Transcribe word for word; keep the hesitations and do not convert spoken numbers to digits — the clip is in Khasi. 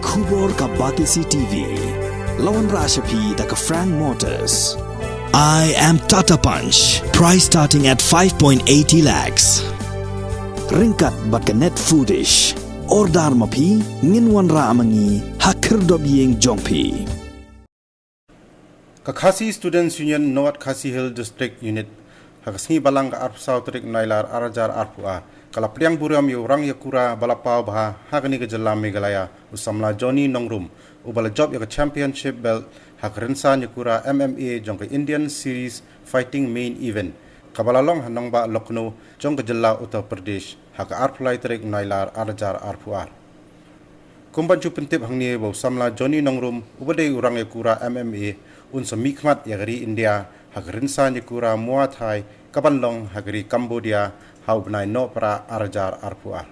Khubor ka Batesi T V. La wanrah sha phi da ka Frank Motors. I am Tata Punch. Price starting at five point eighty lakhs. Ryngkat bad ka Net Foodish. Order ma phi, ngin wanrah ma ngi ha khyrdop ïing jong phi. Ka Khasi Students Union North Khasi Hills District Unit, ha ka sngi Balang ka arphew saw tarik Nailar arhajar arphew ar, ka la pdiang burom ïa u rang ïakura ba la paw bha ha kane ka jylla Meghalaya, u samla Johnny Nongrum, uba la jop ïa ka Championship Belt ha ka rynsan ïakura M M A jong ka Indian Series Fighting Main Event, kaba la long ha nongbah Lucknow jong ka jylla Uttar Pradesh, ha ka arphew lai tarik Nailar arhajar arphew ar. Kum ban shu pyntip hangne ba u samla Johnny Nongrum, uba dei u rang ïakura M M A, un sa mihkhmat ïa ka ri India ha ka rynsan ïakura Muay Thai, kaban long ha ka ri Cambodia ha u bnai Nohprah arhajar arphew ar.